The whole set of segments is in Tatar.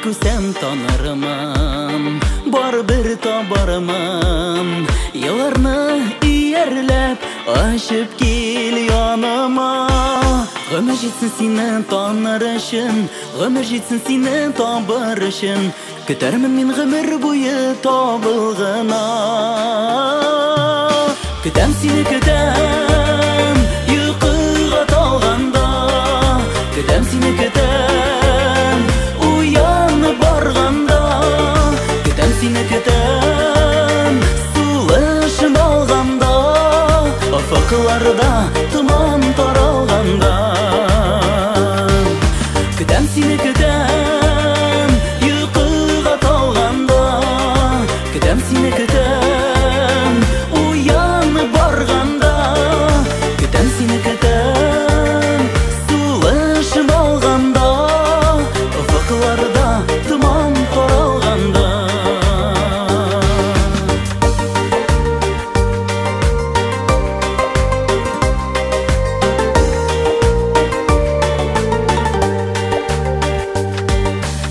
Күсәм танырмын, барыбер табармын. Елларны иярләп, ачып кил яныма. Гомер җитсен сине таныр өчен, гомер җитсен сине табыр өчен. Көтәрмен мин гомер буе табылгына. Көтәм сине, көтәм, йокыга талганда. Көтәм сине, көтәм, уянып барганда. Көтәм сине, көтәм, сулышым алганда. Офыкларда томан таралганда. Көтәм сине, көтәм, йокыга талганда. Көтәм сине, көтәм, уянып барганда. Көтәм сине, көтәм, сулышым алганда. Офыкларда томан таралганда.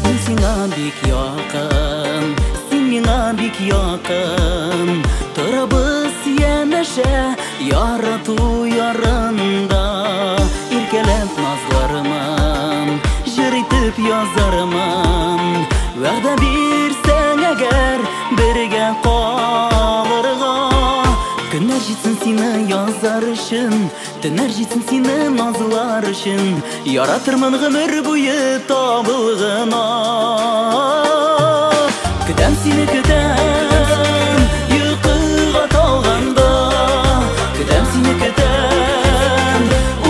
Мин сиңа бик якын, син миңа бик якын. Торабыз янәшә, ярату ярында. Иркәләп назлармын, җыр итеп язармын. Вәгъдә бирсәң әгәр, бергә калырга. Көннәр җитсен сине язар өчен, төннәр җитсен сине назлар өчен. Яратырмын гомер буе табылгына. Көтәм сине, көтәм, йокыга талганда. Көтәм сине, көтәм,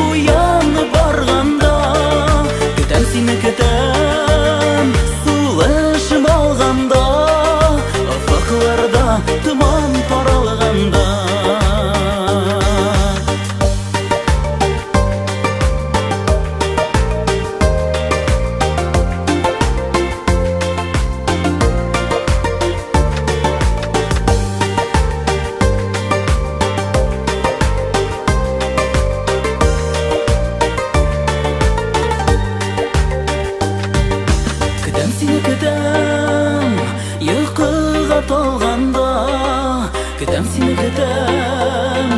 уянып барганда. Көтәм сине, көтәм, сулышым алганда. Офыкларда томан таралганда. Көтәм сине, көтәм, йокыга талганда. Көтәм сине, көтәм,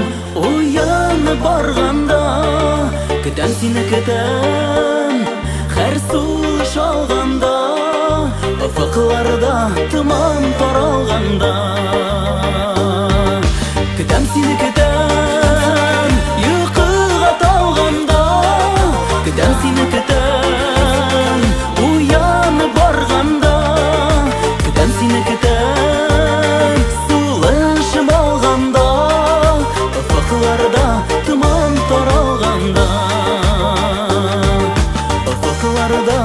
уянып барганда. Көтәм сине, көтәм, һәр сулыш алганда. Офыкларда томан таралганда. Көтәм сине, көтәм, йокыга талганда. Көтәм сине, көтәм, уянып барганда. Көтәм сине, көтәм, сулышым алганда. Офыкларда томан таралганда. Офыкларда